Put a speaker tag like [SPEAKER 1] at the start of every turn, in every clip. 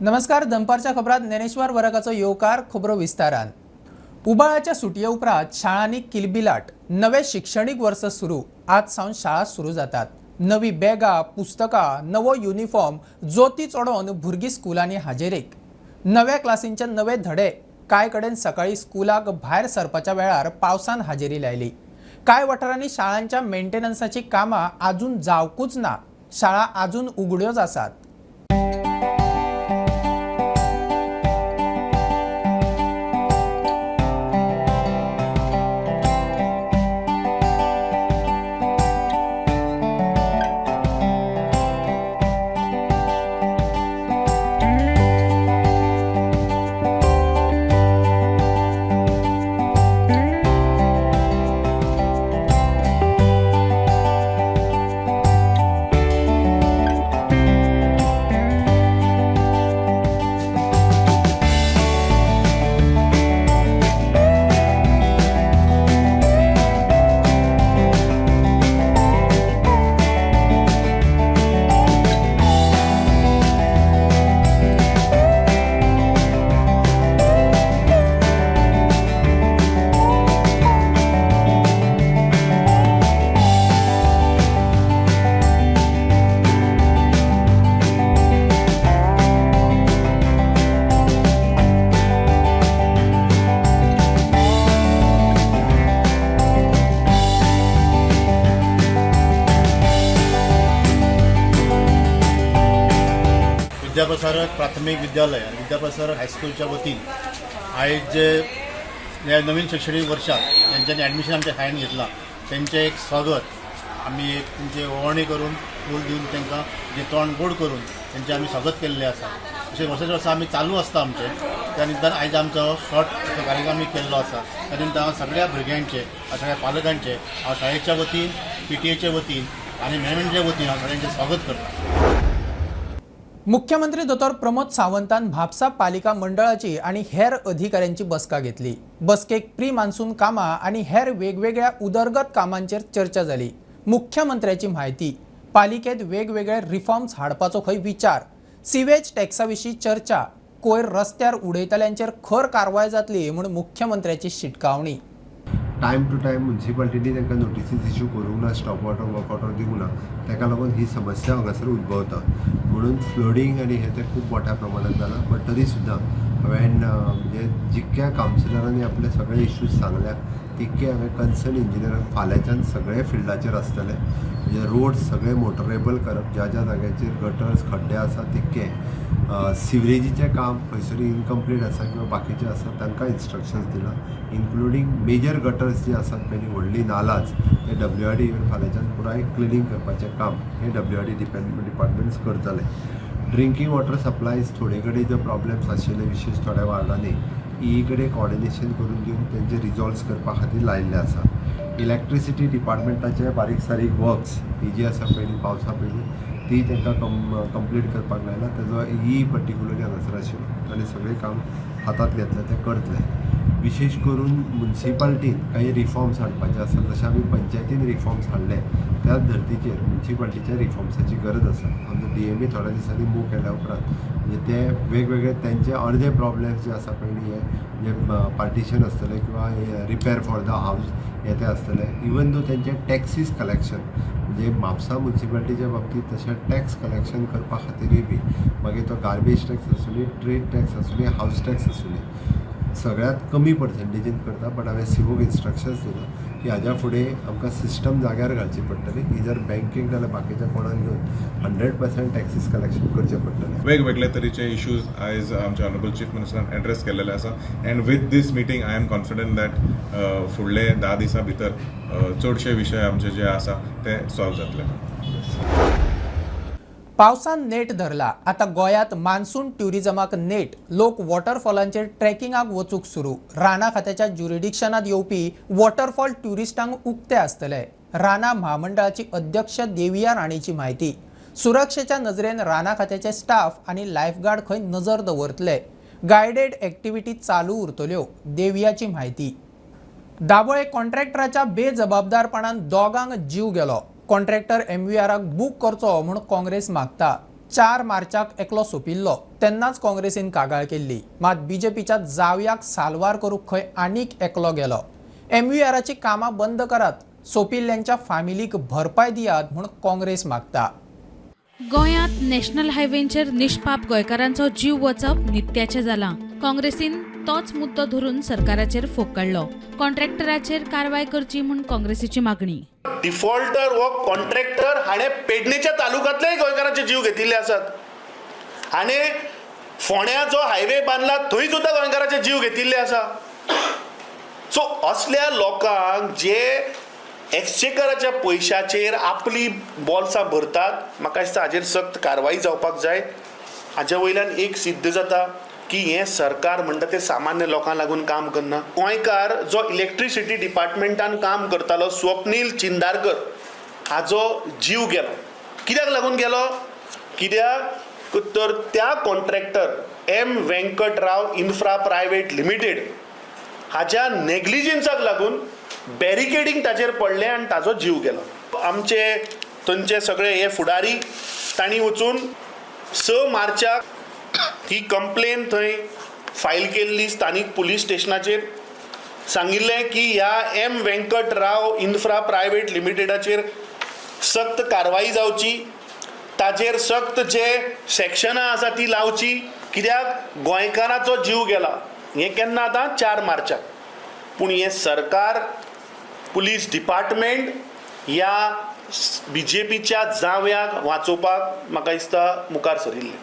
[SPEAKER 1] नमस्कार, दनपारच्या खबरात ज्ञानेश्वर वरकाचो येवकार. खबरो विस्तारान. उबाळाच्या सुटये उपरांत शाळांनी किलबिलाट. नवे शिक्षणीक वर्स सुरू. आज सावन शाळा सुरू जातात. नवी बॅगां, पुस्तकां, नवो युनिफॉर्म, जोती चडोवन भुरगीं स्कुलांनी हाजेरेक. नव्या क्लासींचे नवे धडे. कांय कडेन सकाळीं स्कुलाक भायर सरपाच्या वेळार पावसान हाजेरी लायली. कांय वाठारांनी शाळांच्या मेंटेनन्साची कामां आजून जावकूच ना. शाळा आजून उगड्योच आसात.
[SPEAKER 2] विद्याप्रसारक प्राथमिक विद्यालय आणि विद्याप्रसारक हायस्कूलच्या वतीन आयज जे ह्या नवीन शैक्षणिक वर्षात त्यांच्यानी ॲडमिशन आमच्या शाळेन घेतलां तेंचें एक स्वागत आमी एक तेंचे ओवणी करून फूल दिवन तांकां जे तोंड गोड करून तेंचें आमी स्वागत केल्लें आसा. अशें वर्साचे वर्सा आमी चालू आसता आमचें. त्या निमतान आयज आमचो शॉर्ट असो कार्यक्रम आमी केल्लो आसा. त्या निमतान हांव सगळ्या भुरग्यांचे, सगळ्या पालकांचे हांव शाळेच्या वतीन, पीटीएच्या वतीन आनी मॅनेजमेंटच्या वतीन हांव सगळ्यांचें स्वागत करता.
[SPEAKER 1] मुख्यमंत्री दोतोर प्रमोद सावंतान म्हापसा पालिका मंडळाची आनी हेर अधिकाऱ्यांची बसका घेतली. बसकेक प्री मान्सून कामां आनी हेर वेगवेगळ्या उदरगत कामांचेर चर्चा जाली. मुख्यमंत्र्याची म्हायती, पालिकेत वेगवेगळे रिफॉर्म्स हाडपाचो खंय विचार, सिवेज टॅक्सा विशीं चर्चा, कोयर रस्त्यार उडयतल्यांचेर खर कारवाय जातली म्हूण मुख्यमंत्र्याची शिटकावणी.
[SPEAKER 3] टायम टू टायम म्युन्सिपाल्टीनी तांकां नोटिसीस इश्यू करूंक ना, स्टॉप वॉटर वर्क ऑर्डर दिवंक ना, ताका लागून ही समस्या हांगासर उद्भवता. म्हणून फ्लडींग आनी हें तें खूब मोठ्या प्रमाणात जालां. बट तरी सुद्दां हांवें म्हणजे जितक्या कावन्सिलरांनी आपले सगळे इश्यूज सांगल्या तितके हांवें कन्सर्न इंजिनियरांक फाल्यांच्यान सगळे फिल्डाचेर आसतले, म्हणजे रोड सगळे मोटरेबल करप, ज्या ज्या जाग्याचेर गटर्स खड्डे आसा तितके, सिवरेजीचें काम खंयसर इनकम्प्लीट आसा किंवा बाकीचें आसा तांकां इन्स्ट्रक्शन्स दिलां, इन्क्लुडींग मेजर गटर्स जी आसात पळय न्ही, व्हडली नालाज, ते डब्ल्यू आर डी येवन फाल्यांच्यान पुराय क्लिनींग करपाचें काम हें डब्ल्यू आर डी डिपार्टमेंट्स करतले. ड्रिंकींग वॉटर सप्लायज थोडे कडेन जे प्रॉब्लम्स आशिल्ले, विशेश थोड्या वार्डांनी, ई कडेन कॉर्डिनेशन करून दिवन तेंचे रिजॉल्व करपा खातीर लायिल्लें आसा. इलेक्ट्रिसिटी डिपार्टमेंटाचे बारीक सारीक वर्क्स ही जी आसा पयलीं पावसा पयलीं ती तांकां कंप्लीट करपाक लायला. तेजो ई पर्टिक्युलरली हांगासर आशिल्लो, ताणें सगळें काम हातांत घेतलें, तें करतले. विशेश करून मुन्सिपाल्टीन काही रिफॉर्म्स हाडपाचे आसा. जशें आमी पंचायतीन रिफॉर्म्स हाडले त्याच धर्तीचेर मुन्सिपाल्टीच्या रिफॉर्म्साची गरज आसा. आमचो डीएमए थोड्या दिसांनी मूव केल्या उपरांत म्हणजे ते वेगवेगळे तेंचे अर्दे प्रॉब्लम्स जे आसा पळय न्ही, हे जे पार्टिशन आसतलें किंवा रिपेर फॉर the house हे ते आसतले. इवन दो तेंचे टॅक्सीस कलेक्शन, म्हणजे म्हापसा मुन्सिपाल्टीच्या बाबतींत तशें टॅक्स कलेक्शन करपा खातीरूय बी मागीर तो गार्बेज टॅक्स आसूं, ट्रेड टॅक्स आसूं, हावस टॅक्स आसूं, सगळ्यात कमी पर्संटेजीन करता. बट हांवें सीओक इन्स्ट्रक्शन्स दिला की हाज्या फुडें आमकां सिस्टम जाग्यार घालची पडटली, ही जर बँकेक नाल्यार बाकीच्या कोणाक घेवन 100% टॅक्सीस कलेक्शन करचें पडटलें.
[SPEAKER 4] वेगवेगळे तरेचे इश्यूज आयज आमच्या ऑनरेबल चीफ मिनिस्टरान एड्रेस केलेले आसा and with this meeting I am confident that फुडले 10 दिसां भितर चडशे विशय आमचे जे आसा ते सॉल्व जातले.
[SPEAKER 1] पावसान नेट धरला. आता गोंयांत मान्सून ट्युरिजमाक नेट. लोक वॉटरफॉलांचेर ट्रेकिंगाक वचूंक सुरू. रानां खात्याच्या ज्युरिडिक्शनात येवपी वॉटरफॉल ट्युरिस्टांक उक्ते आसतले. रानां म्हामंडळाची अध्यक्ष देविया राणेची म्हायती. सुरक्षेच्या नजरेन रानां खात्याचे स्टाफ आनी लायफगार्ड खंय नजर दवरतले. गायडेड एक्टिविटी चालू उरतल्यो. देवियाची म्हायती. दाबोळे कॉन्ट्रॅक्टराच्या बेजबाबदारपणान दोगांक जीव गेलो. कॉन्ट्रॅक्टर एमव्हीआराक बूक करचो म्हूण काँग्रेस मागता. 4 मार्चाक एकलो सोंपिल्लो तेन्नाच काँग्रेसीन कागाळ केल्ली. मात बीजेपीच्या जावयाक साल्वार करूंक खंय आनीक एकलो गेलो. एमव्हीआराची कामां बंद करात, सोंपिल्ल्यांच्या फामिलीक भरपाय दियात म्हूण काँग्रेस मागता.
[SPEAKER 5] गोंयांत नॅशनल हायवेंचेर निष्पाप गोंयकारांचो जीव वचप नित्याचें जालां. काँग्रेसीन तोच मुद्दो धरून सरकाराचेर फोग काडलो. कॉन्ट्रॅक्टराचेर कारवाय करची म्हूण काँग्रेसीची मागणी.
[SPEAKER 6] डिफॉल्टर हो कॉन्ट्रॅक्टर हाणें पेडणेच्या तालुक्यांतलेय गोंयकारांचे जीव घेतिल्ले आसात. हाणें फोंड्या जो हायवे बांदला, थंय सुद्दां गोंयकाराचे जीव घेतिल्ले आसा. सो असल्या लोकांक जे एक्सचेकराच्या पयशाचेर आपली बोल्सां भरतात, म्हाका दिसता हाजेर सक्त कारवाई जावपाक जाय. हाजे वयल्यान एक सिद्ध जाता की हें सरकार म्हणटा तें सामान्य लोकांक लागून काम करना. गोंयकार जो इलेक्ट्रिसिटी डिपार्टमेंटान काम करतालो, स्वप्नील चिंदारकर, हाजो जीव गेलो. कित्याक लागून गेलो? कित्याक तर त्या कॉन्ट्रॅक्टर एम व्यंकट राव इन्फ्रा प्रायवेट लिमिटेड हाज्या नेग्लिजन्साक लागून बॅरिकेडींग ताचेर पडलें आनी ताजो जीव गेलो. आमचे थंयचे सगळे हे फुडारी, तांणी वचून 6 मार्चाक ही कंप्लेन थंय फायल केल्ली. स्थानीक पुलीस स्टेशनाचेर सांगिल्लें की ह्या एम व्यंकट राव इन्फ्रा प्रायवेट लिमिटेडाचेर सक्त कारवाई जावची, ताचेर सक्त जे सेक्शनां आसा ती लावची, कित्याक गोंयकाराचो जीव गेला. हें केन्ना आतां? 4 मार्चाक. पूण हें सरकार, पुलीस डिपार्टमेंट ह्या बीजेपीच्या जांवयाक वाचोवपाक म्हाका दिसता मुखार सरिल्लें.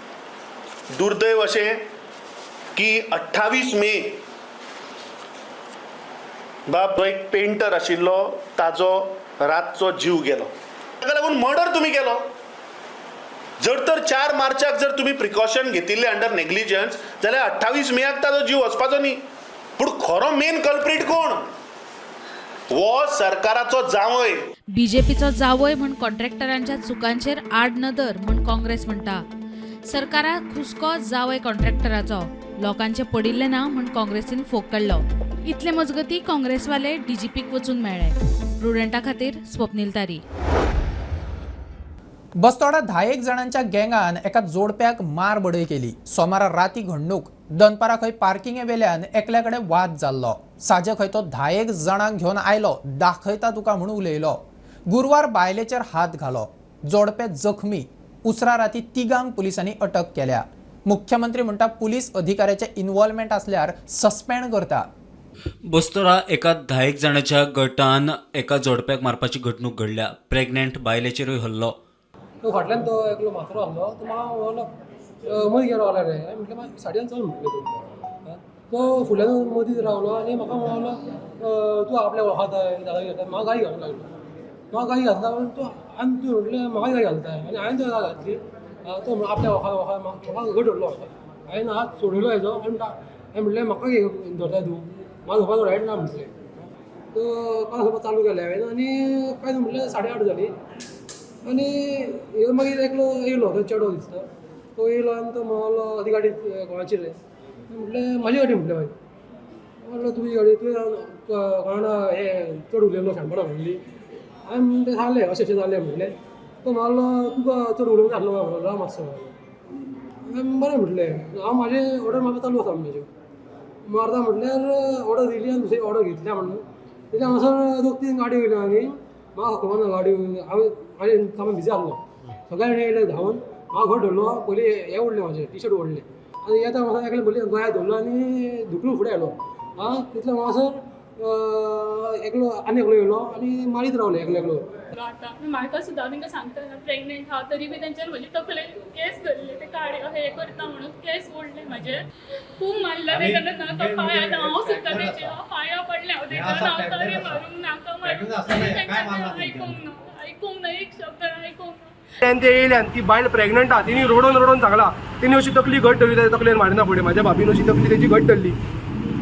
[SPEAKER 6] दुर्दैव अशें की 28 मे बाब जो एक पेंटर आशिल्लो, ताजो रातचो जीव गेलो. ताका लागून मर्डर तुमी केलो. जर तर 4 मार्चाक जर तुमी प्रिकॉशन घेतिल्ले अंडर नेग्लिजन्स, जाल्यार 28 मेयाक ताजो जीव वचपाचो न्ही. पूण खरो मेन कल्प्रीट कोण? हो सरकाराचो जांवय.
[SPEAKER 5] बीजेपीचो जावय म्हूण कॉन्ट्रॅक्टरांच्या चुकांचेर आड नदर म्हूण काँग्रेस म्हणटा. सरकाराक हुस्को जावय कॉन्ट्रॅक्टराचो, लोकांचे पडिल्लें ना म्हूण काँग्रेसीन फोग काडलो. इतले मजगती काँग्रेसवाले डीजीपीक वचून मेळ्ळे. प्रुडंटा खातीर स्वप्नील तारी.
[SPEAKER 1] बस्तोडा 10 एक जाणांच्या गँगान एका जोडप्याक मार बडय केली. सोमारा राती घडणूक. दनपारा खंय पार्किंगे वेल्यान एकल्या कडेन वाद जाल्लो. साजे खंय तो 10 एक जाणांक घेवन आयलो. दाखयता तुका म्हूण उलयलो. गुरवार बायलेचेर हात घालो. जोडपे जखमी. उसरा राती तिगांक पुलिसांनी अटक केल्या. मुख्यमंत्री म्हणटा, पुलीस अधिकाऱ्याचे इन्वॉल्वमेंट आसल्यार सस्पेंड करता.
[SPEAKER 7] बस्तोरा एका 10 एक जाणाच्या गटान एका जोडप्याक मारपाची घडणूक घडल्या. प्रेग्नंट बायलेचेरूय हल्लो.
[SPEAKER 8] तो फाटल्यान तो एकलो म्हातारो आहलो. तो म्हाका म्हणलो, मदीं गेलो रावला रे. हांवें म्हटलें, मागीर सायडीन चल म्हटलें तूं. तो फुडल्यान मदीं रावलो आनी म्हाका म्हणलो, तूं आपल्या वळखता, दादागिरी करता. म्हाका गाळी घालूंक लागलो. म्हाका गाळी घालता म्हणून तो आनी तूं म्हटलें, म्हाका गाळी घालता आनी हांवें तुका गाळ घातली. तो म्हणलो, आपल्या वळखा वळखा. म्हाका घट धरलो म्हाका. हांवें हात सोडयलो हेजो आनी हांवें म्हटलें, म्हाका धरता तूं, म्हाका धरपाचो रायट ना म्हटलें. तो काल धरपाक चालू केलें हांवें आनी काय म्हटलें, 8:30 जालीं आनी ह्यो मागीर एकलो येयलो. तो चेडो दिसता. तो येयलो आनी तो म्हणलो, ती गाडी कोणाची रे? म्हटलें, म्हाजी गाडी म्हटलें. मागीर म्हणलो, तुजी गाडी? तुवें कोणा हें चड उलयलो, शाणपणां म्हणली. हांवें म्हणलें, जालें अशें अशें जालें म्हटलें. तो म्हणलो, तुका चड उलोवंक नासलो म्हणलो, राव मातसो म्हणलो. हांवें बरें म्हटलें. हांव म्हाजें ऑर्डर मारपा चालू आसा म्हजें. मारता म्हटल्यार ऑर्डर दिली आनी दुसरी ऑर्डर घेतल्या म्हणून तेच्या हांगासर दोग तीन गाडयो येयल्यो आनी म्हाका खबर ना गाडयो. हांवें म्हाजें कामां बिजी आहलो. सगळे जाण येयले धांवन. म्हाका घट धरलो. पयलीं हें ओडलें, म्हाजें टी शर्ट ओडलें आनी येता म्हाका एकलें पयलीं गळ्याक धरलो आनी धुकलून फुडें आयलो. आं, तितले हांगासर एकलो आनी एकलो येयलो आनी मारीत रावले एकलो एकलो.
[SPEAKER 9] आतां म्हाका सुद्दां तांकां सांगता प्रेग्नेंट आहा, तरी बी तेंच्यान म्हजे तकलेन केस धरले. ते काडे हे करता म्हणून केस ओडले म्हाजे. खूब मारला तेन्ना. नाका पांय, आतां हांव सुद्दां तेजे पांया पडलें हांव तेज्या. नाका रे, मारूंक नाका, मारूंक. तेंच्यांनी आयकूंक ना, आयकूंक ना, एक शब्द आयकूंक ना.
[SPEAKER 8] ते येयल्यान ती बायल प्रेग्नंट आहा. तिणी रडोन रडोन सांगला. तिणी अशी तकली घट धरली. ताच्या तकलेन मारिना फुडें म्हाज्या भाबीन अशी तकली तेजी घट धरली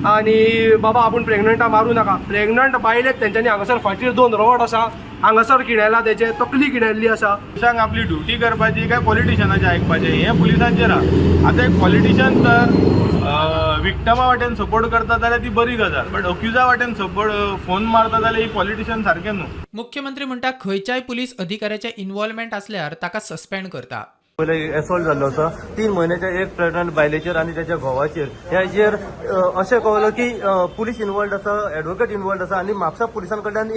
[SPEAKER 8] आनी बाबा, आपूण प्रेग्नंट आहा, मारूं नाका. प्रेग्नंट बायलेक तेंच्यांनी हांगासर फाटीर दोन रॉड आसा, हांगासर किणेला, तेजे तकली किणेल्ली आसा.
[SPEAKER 10] पुलिसांक आपली ड्युटी करपाची काय पॉलिटिशनाचें आयकपाचें, हें पुलिसांचेर आहा. आतां एक पॉलिटिशन तर विक्टमा वाटेन सपोर्ट करता जाल्यार ती बरी गजाल, बट अक्युजा वाटेन सपोर्ट फोन मारता जाल्यार ही पॉलिटिशन सारकें न्हू.
[SPEAKER 1] मुख्यमंत्री म्हणटा, खंयच्याय पुलीस अधिकाऱ्याचे इन्वॉल्वमेंट आसल्यार ताका सस्पेंड करता.
[SPEAKER 11] पयले एसॉल्ट जाल्लो आसा 3 म्हयन्याच्या एक प्रेग्नंट बायलेचेर आनी तेच्या घोवाचेर. ह्याचेर अशें कळ्ळो की पुलीस इन्वॉल्ड आसा, एडवोकेट इन्वॉल्ड आसा आनी म्हापसा पुलिसां कडल्यान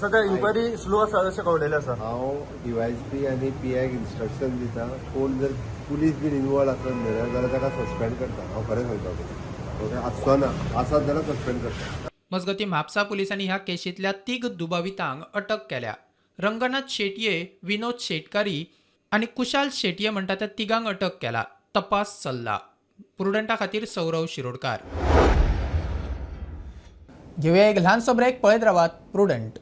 [SPEAKER 11] सद्या इन्क्वायरी स्लो आसा अशें कळलेलें आसा.
[SPEAKER 3] हांव डीवायएसपी आनी पीआयक इन्स्ट्रक्शन दिता, कोण जर पुलीस बीन इन्वॉल्व आसत न्हय जाल्यार ताका सस्पेंड करता. हांव खरें सांगता तुका, ओके, आसचो ना, आसत जाल्यार सस्पेंड करता.
[SPEAKER 1] मजगतीं म्हापसा पुलिसांनी ह्या केशींतल्या 3 दुबावितांक अटक केल्या. रंगनाथ शेटये, विनोद शेटकारी आनी कुशाल शेटये म्हणटा त्या तिगांक अटक केला. तपास चल्ला. प्रुडंटा खातीर सौरव शिरोडकार. घेवया एक ल्हानसो ब्रेक. पळयत रावात प्रुडंट.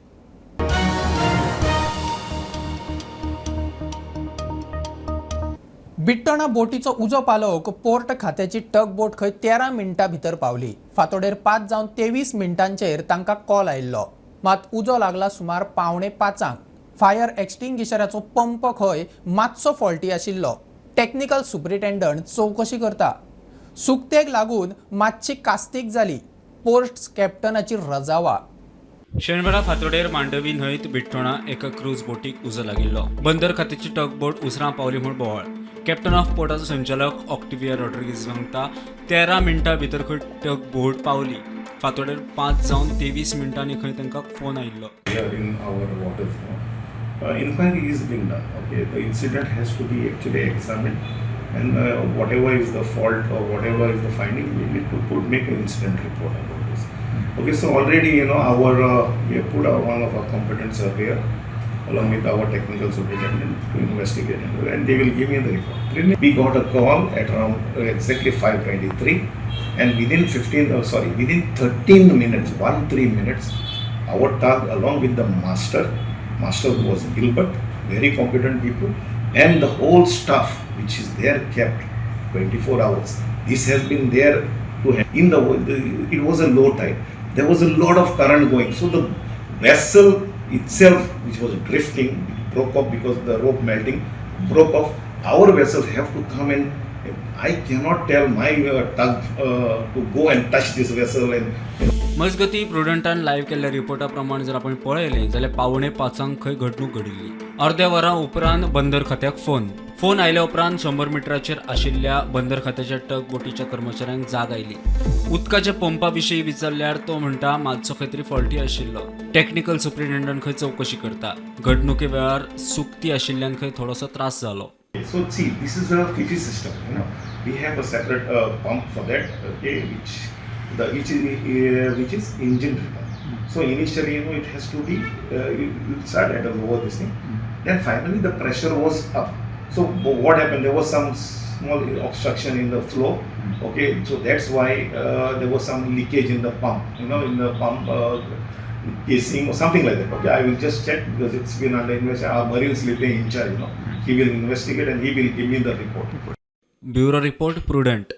[SPEAKER 1] बिट्टणा बोटीचो उजो पालोवंक पोर्ट खात्याची टग बोट खंय 13 मिनटां भितर पावली. फांतोडेर 5:23 मिनटांचेर तांकां कॉल आयिल्लो. मात उजो लागला सुमार 4:45. फायर एक्स्टिंग्विशराचो पंप खंय मातसो फॉल्टी आशिल्लो. टॅक्निकल सुपरिटेंडंट चवकशी करता. सुकतेक लागून मातशी कास्तीक जाली. पोर्ट कॅप्टनाची रजावा.
[SPEAKER 7] शेनवारा फांतोडेर मांडवी न्हंयत बिट्टोणा एका क्रूज बोटीक उजो लागिल्लो. बंदर खात्याची टगबोट उसरां पावली म्हूण बोवाळ. कॅप्टन ऑफ पोर्टाचो संचालक ऑक्टिविया रॉड्रिगीज सांगता 13 मिनटां भितर खंय टगबोट पावली. फांतोडेर 5:23 मिनटांनी खंय तांकां फोन आयिल्लो.
[SPEAKER 12] In our waters now. Inquiry is being done. Okay, the incident has to be actually examined, and whatever is the fault or whatever is the finding, we need to make an incident report about this. Okay, so already our we have put our one of our competent surveyor along with our technical superintendent to investigate, and they will give me the report. We got a call at around exactly 5:23, and within 13 minutes, 13 minutes, our tug along with the master was Gilbert, very competent people, and the whole staff which is there kept 24 hours. This has been there to in the it was a low tide. There was a lot of current going, so the vessel itself, which was drifting, it broke off because the rope melting broke off. Our vessel have to come and I cannot tell my tug to go and touch this vessel and.
[SPEAKER 7] मजगती प्रुडंटान live केल्ल्या रिपोर्टा प्रमाण जर आपण पळयलें जाल्यार 4:45 खंय घडणूक घडिल्ली. अर्द्या वरां उपरांत बंदर खात्याक फोन आयल्या उपरांत 100 मिटराचेर आशिल्ल्या बंदर खात्याच्या टग बोटीच्या कर्मचाऱ्यांक जाग आयली. उदकाच्या पंपा विशीं विचारल्यार तो म्हणटा मातसो खंय तरी फॉल्टी आशिल्लो. टॅक्निकल सुप्रिटेंडंट खंय चवकशी करता. घडणुके वेळार सुकती आशिल्ल्यान खंय थोडोसो त्रास जालो.
[SPEAKER 12] So see, this is a Fifi system. We have a separate pump for that, okay, which is engine driven. So initially, it has to be it start at a lower this thing. Then finally, the pressure was up. So what happened? There was some small obstruction in the flow. Okay, so that's why there was some leakage in the pump. In the pump casing or something like that. Okay, I will just check because it's been under investigation. Our marine sleeping in charge, he will investigate and he will give me the report.
[SPEAKER 7] Bureau report, Prudent.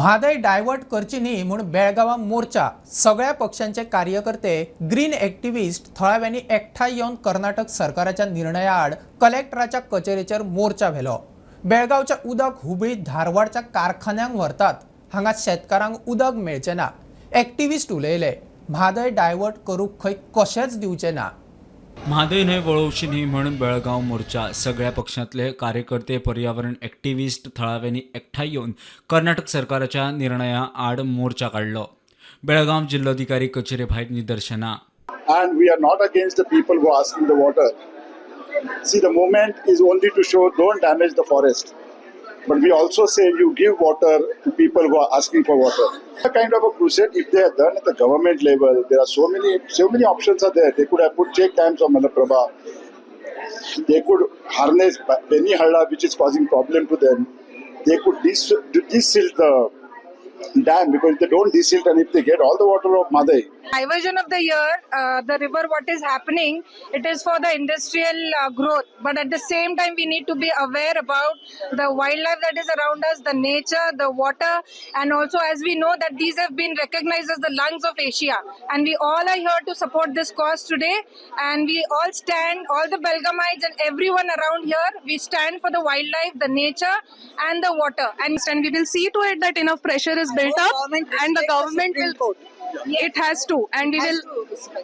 [SPEAKER 1] Mhadei divert करची न्ही म्हूण बेळगांवां मोर्चा. सगळ्या पक्षांचे कार्यकर्ते, green activist थळाव्यांनी एकठांय येवन कर्नाटक सरकाराच्या निर्णया आड कलेक्टराच्या कचेरेचेर मोर्चा व्हेलो. बेळगांवच्या उदक हुबळी धारवाडच्या कारखान्यांक व्हरतात. हांगा शेतकारांक उदक मेळचें ना. एक्टिविस्ट उलयले, म्हादय डायवर्ट करूंक खंय कशेंच दिवचें ना.
[SPEAKER 7] म्हादय न्हंय वळोवची न्ही म्हूण बेळगांव मोर्चा. सगळ्या पक्षांतले कार्यकर्ते, पर्यावरण एक्टिविस्ट थळाव्यांनी एकठांय येवन कर्नाटक सरकाराच्या निर्णया आड मोर्चा काडलो. बेळगांव जिल्लोधिकारी कचेरे भायर निदर्शनां.
[SPEAKER 13] And we are not against the people who are asking the water. See, the movement is only to show don't damage the forest. But we also say you give water to people who are asking for water. A kind of a crusade, if they are done at the government level, there are so many options are there. They could have put check dams on Malaprabha. They could harness Beni Halla, which is causing problem to them. They could desilt the dam, because if they don't desilt and if they get all the water of Mhadei,
[SPEAKER 14] Diversion of the year, the river, what is happening, it is for the industrial growth. But at the same time, we need to be aware about the wildlife that is around us, the nature, the water, and also as we know that these have been recognized as the lungs of Asia. And we all are here to support this cause today. And we all stand, all the Belgamites and everyone around here, we stand for the wildlife, the nature, and the water.
[SPEAKER 15] And we will see to it that enough pressure is built up and the government will
[SPEAKER 14] It has to, and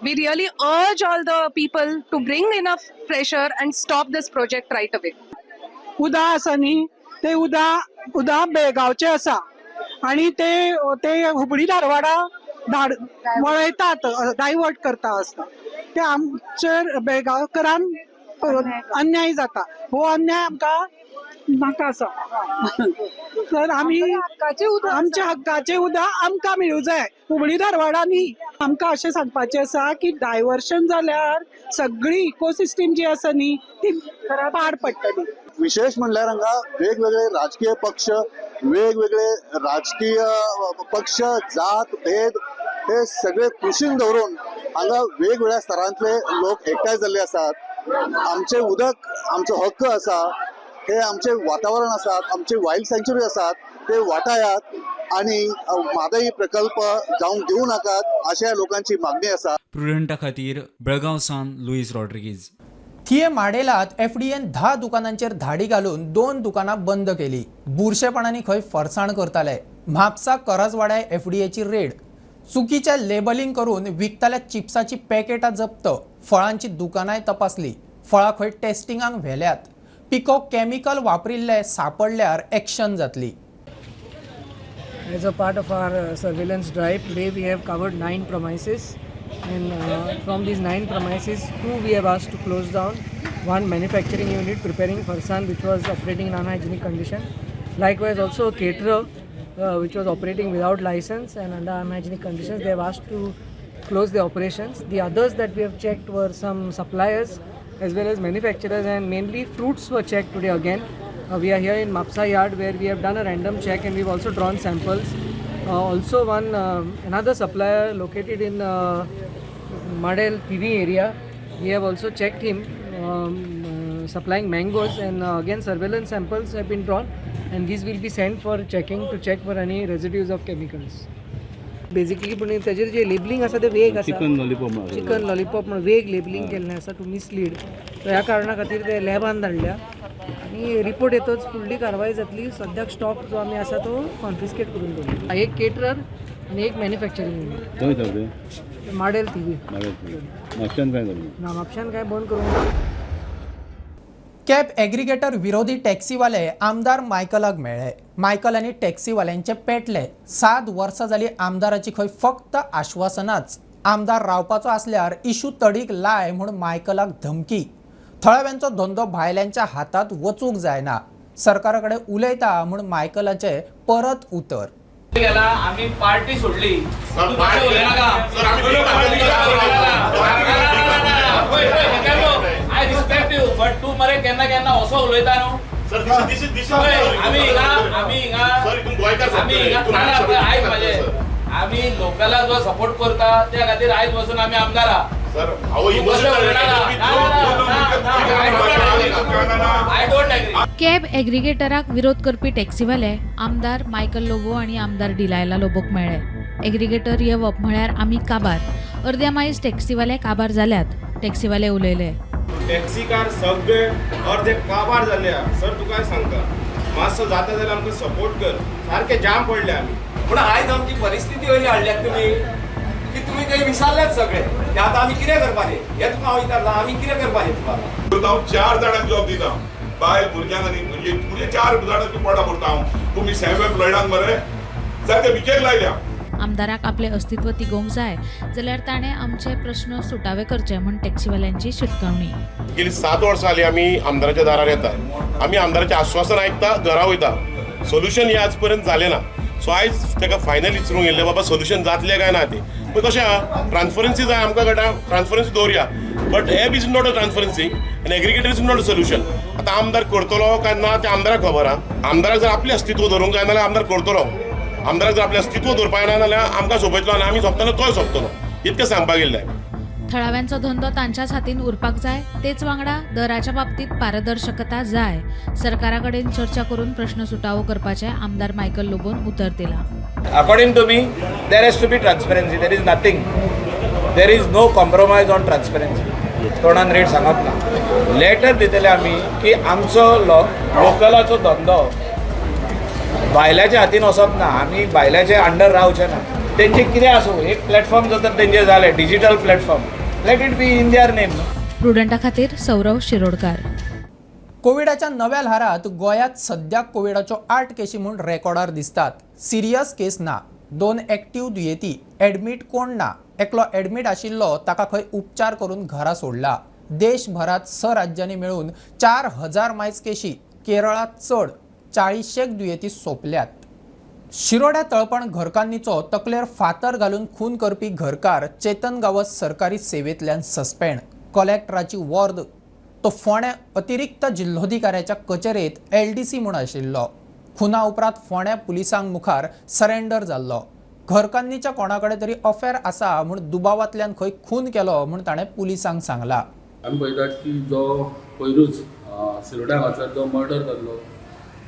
[SPEAKER 14] we really urge all the people to bring enough pressure and stop this project right away.
[SPEAKER 15] उदक आसा न्ही, ते उदक उदक बेळगांवचे आसा आणि ते ते हुबळी धारवाडा धाड वळयतात, डायवर्ट करता आसता. ते आमचेर बेळगांवकरान अन्याय जाता. हो अन्याय आमकां नाका आसा. तर आमी आमच्या हक्काचें उदक आमकां मेळूं जाय, हुबळी धारवाडा न्ही. आमकां अशें सांगपाचें आसा की डायवर्शन जाल्यार सगळी इकोसिस्टीम जी आसा न्ही ती पाड पडटली.
[SPEAKER 13] विशेष म्हणल्यार हांगा वेगवेगळे राजकीय पक्ष, वेगवेगळे राजकीय पक्ष, जात भेद हे सगळे कुशीन दवरून हांगा वेगवेगळ्या स्तरांतले लोक एकठांय जाल्ले आसात. आमचे उदक आमचो हक्क आसा, हे आमचे वातावरण आसात, आमचे वायल्ड सँच्युरी आसात, ते वाटायात आणि म्हादई प्रकल्प जावंक दिवं नाकात अशा लोकांची मागणी आसा.
[SPEAKER 7] प्रुडंटा खातीर बेळगांव सावन लुईस रॉड्रिगीज.
[SPEAKER 1] थिये माडेलात एफडीएन 10 दुकानांचेर धाडी घालून 2 दुकानां बंद केली. बुरशेपणांनी खंय फरसाण करताले. म्हापसा करजवाड्या एफडीएची रेड. चुकीचे लेबलिंग करून विकताल्या चिप्साची पॅकेटां जप्त. फळांची दुकानांय तपासली. फळां खंय टेस्टिंगाक व्हेल्यात. पिको केमिकल वापरिल्ले सापडल्यार एक्शन जातली.
[SPEAKER 16] As a part of our surveillance drive, today we have covered 9 premises, and from these 9 premises, 2 we have asked to close down. 1 manufacturing unit preparing farsan, which was operating in unhygienic condition. Likewise, also a caterer which was operating without license and under unhygienic conditions. They have asked to close the operations. The others that we have checked were some suppliers as well as manufacturers, and mainly fruits were checked today again. We are here in Mapsa yard where we have done a random check and we've also drawn samples. Also one another supplier located in Madel TV area, we have also checked him supplying mangoes, and again surveillance samples have been drawn and these will be sent for checking to check for any residues of chemicals. Basically पण ताजेर जे labelling आसा ते वेग आसा,
[SPEAKER 17] chicken lollipop,
[SPEAKER 16] chicken lollipop म्हणून वेग labelling केल्लें आसा टू मिसलीड. सो ह्या कारणा खातीर ते लॅबान धाडल्या आनी रिपोर्ट येतच फुडली कारवाय जातली. सद्याक स्टॉक जो आमी आसा तो कॉन्फिस्केट करून दवरला. एक केटरर आनी एक मॅन्युफॅक्चरींग युनीट.
[SPEAKER 17] खंय सगळे?
[SPEAKER 16] माडेल थिवी.
[SPEAKER 17] म्हापश्यान काय करूं
[SPEAKER 16] ना, म्हापश्यान काय बंद करूंक ना.
[SPEAKER 1] कॅब एग्रीगेटर विरोधी टॅक्सीवाले आमदार मायकलाक मेळ्ळे. मायकल आनी टॅक्सीवाल्यांचे पेटले. 7 वर्सां जाली आमदाराची खंय फक्त आश्वासनाच. आमदार रावपाचो आसल्यार इशू तडीक लाय म्हूण मायकलाक धमकी. थळाव्यांचो धंदो भायल्यांच्या हातात वचूंक जायना. सरकारा कडेन उलयता म्हूण मायकलाचे परत उतर.
[SPEAKER 18] आमी पार्टी सोडली. I respect you, but तूं मरे केन्ना केन्ना असो उलयता न्हू. आमी हिंगा आमी हिंगा आमी आयक म्हाजें, आमी लोकलाक जो सपोर्ट करता त्या खातीर आयज पासून आमी आमदार आहा.
[SPEAKER 5] कॅब एग्रीगेटराक विरोध करपी टॅक्सीवाले आमदार मायकल लोबो आनी आमदार डिलायला लोबोक मेळ्ळे. एग्रीगेटर येवप म्हळ्यार आमी काबार. अर्द्या मायज टॅक्सीवाले काबार जाल्यात. टॅक्सीवाले उलयले.
[SPEAKER 10] टॅक्सीकार सगळे अर्दे काबार जाल्ले. सर तुका सांगता, मातसो जाता जाल्यार आमकां सपोर्ट कर. सारके जाम पडले आमी.
[SPEAKER 18] पूण आयज आमची परिस्थिती अशी हाडल्यात तुमी की तुमी ते विसरल्यात सगळे. ते आतां आमी कितें करपाचें हें तुका हांव विचारता. आमी कितें करपाचें तुका?
[SPEAKER 19] हांव 4 जाणांक जॉब दिता, बायल भुरग्यांक आनी म्हणजे 4 जाणांची पोटां भरता हांव. तुमी सेल्फ एम्प्लॉयडांक मरे जायते भिकेक लायल्या.
[SPEAKER 5] आमदाराक आपलें अस्तित्व तिगोवंक जाय जाल्यार ताणें आमचे प्रश्न सुटावे करचे म्हूण टॅक्सीवाल्यांची शिटकावणी.
[SPEAKER 19] गेली 7 वर्सां जाली आमी आमदाराच्या दारार येता. आमी आमदाराचें आश्वासन आयकता, घरा वयता. सोल्युशन हें आज पर्यंत जालें ना. सो आयज ताका फायनल विचारूंक येयल्लें, बाबा सोल्युशन जातलें काय ना तें. पूण कशें आहा, ट्रान्सपरन्सी जाय आमकां कळटा, transparency दवरया. But app is not a transparency आनी aggregator is not a solution. आतां आमदार करतलो काय ना तें आमदाराक खबर आहा. आमदाराक जर आपलें अस्तित्व दवरूंक जाय जाल्यार आमदार करतलो. आमदाराक जर आपलें अस्तित्व दवरपाक जायना जाल्यार आमकां सोंपयतलो आनी आमी सोंपतना तोय सोंपतलो. इतकें सांगपाक येयल्लें.
[SPEAKER 5] थळाव्यांचो धंदो तांच्याच हातीन उरपाक जाय, तेच वांगडा दराच्या बाबतीत पारदर्शकता जाय. सरकारा कडेन चर्चा करून प्रश्न सुटावो करपाचें आमदार मायकल लोबोन उतर दिलां.
[SPEAKER 18] According to me, there has to be transparency. There is nothing. There is no compromise on transparency. तोंडान रेट सांगप ना. लेटर दितले आमी की आमचो लोकलाचो धंदो भायल्याच्या हातीन वचप ना. आमी भायल्याचे अंडर रावचे ना.
[SPEAKER 20] तेंचे कितें आसूं, एक प्लॅटफॉर्म जर तर तेंचे जालें digital platform, let it be in their name.
[SPEAKER 5] प्रुडंटा खातीर सौरव शिरोडकार.
[SPEAKER 1] कोविडाच्या नव्या ल्हारात गोंयांत सद्याक कोविडाच्यो 8 केशी म्हूण रेकॉर्डार दिसतात. सिरियस केस ना, 2 एक्टिव्ह दुयेंती, एडमीट कोण ना, एकलो एडमीट आशिल्लो ताका खंय उपचार करून घरा सोडला. देशभरात 6 राज्यांनी मेळून 4000 मायज केशी, केरळात चड 40 दुयेंती सोंपल्यात. शिरोड्या तळपण घरकान्नीचो तकलेर फातर घालून खून करपी घरकार चेतन गांवस सरकारी सेवेंतल्यान सस्पेंड. कलेक्टराची वॉर्द. तो फोंड्या अतिरिक्त जिल्होधिकाऱ्याच्या कचेरेंत LDC म्हूण आशिल्लो. खुना उपरांत फोंड्या पुलिसांक मुखार सरेंडर जाल्लो. घरकान्नीच्या कोणा कडेन तरी अफेअर आसा म्हूण दुबावांतल्यान खंय खून केलो म्हूण ताणें पुलिसांक सांगला.
[SPEAKER 21] आमी पळयतात की जो पयरूच शिरोड्या हांगासर जो मर्डर जाल्लो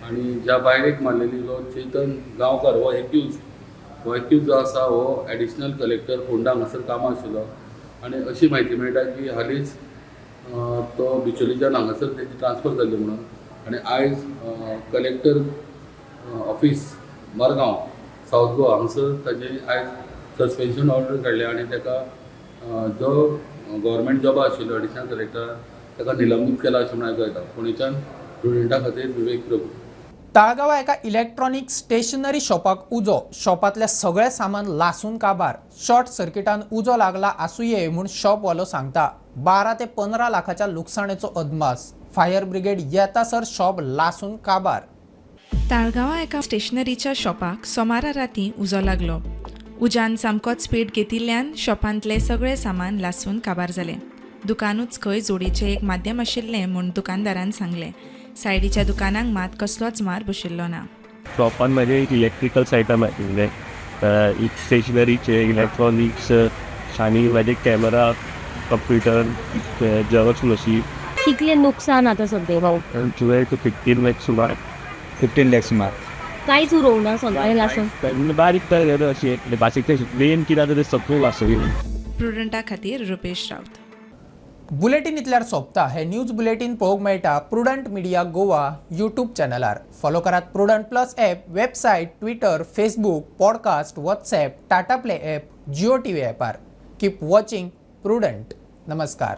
[SPEAKER 21] आनी ज्या बायलेक मारलेली जो चेतन गांवकर हो एक्यूज जो आसा हो एडिशनल कलेक्टर फोंडा हांगासर कामां आशिल्लो आनी अशी म्हायती मेळटा की हालींच तो बिचोलीच्यान हांगासर तेजी ट्रान्सफर जाल्ली म्हणून आनी आयज collector office Margao south Goa हांगासर ताजे आयज सस्पेन्शन ऑर्डर काडल्या आनी ताका जो गव्हर्मेंट जॉबा आशिल्लो एडिशनल कलेक्टर ताका निलंबीत केला अशें म्हूण आयकूंक येता. फोंडेच्यान प्रुडंटा खातीर विवेक प्रभू.
[SPEAKER 1] ताळगांवां एका इलेक्ट्रॉनिक स्टेशनरी शॉपाक उजो. शॉपांतलें सगळें सामान लासून काबार. शॉर्ट सर्किटान उजो लागला आसुये म्हूण शॉपवालो सांगता. 12 ते 15 लाखाच्या लुकसाणेचो अदमास. फायर ब्रिगेड येतासर शॉप लासून काबार.
[SPEAKER 22] ताळगांवां एका स्टेशनरीच्या शॉपाक सोमारा राती उजो लागलो. उज्यान सामकोच पेट घेतिल्ल्यान शॉपांतलें सगळें सामान लासून काबार जालें. दुकानूच खंय जोडीचें एक माध्यम आशिल्लें म्हूण दुकानदारान सांगलें. सायडीच्या दुकानांक मात कसलोच मार बशिल्लो ना.
[SPEAKER 23] शॉपान म्हाजे इलेक्ट्रिकल्स आयटम आशिल्ले, स्टेशनरीचे, इलेक्ट्रॉनिक्स आनी म्हाजे कॅमेरा, कंप्युटर, झेरॉक्स मशीन.
[SPEAKER 24] कितलें नुकसान आतां सद्या?
[SPEAKER 23] 12 to 15 lakhs सुमार. 15 लॅक्स सुमार.
[SPEAKER 24] कांयच उरोवंक ना सगळें लासून.
[SPEAKER 23] बारीक तर अशें बारीक मेन कितें आसा तें सगळें लासून.
[SPEAKER 22] प्रुडंटा खातीर रुपेश रावत.
[SPEAKER 1] बुलेटीन इतल्यार सोंपता. हे न्यूज बुलेटीन पळोवंक मेळटा प्रुडंट मिडिया गोवा यूट्यूब चॅनलार. फॉलो करात Prudent plus app, website, Twitter, Facebook, podcast, WhatsApp, Tata Play app, Jio TV ॲपार. Keep watching prudent. नमस्कार.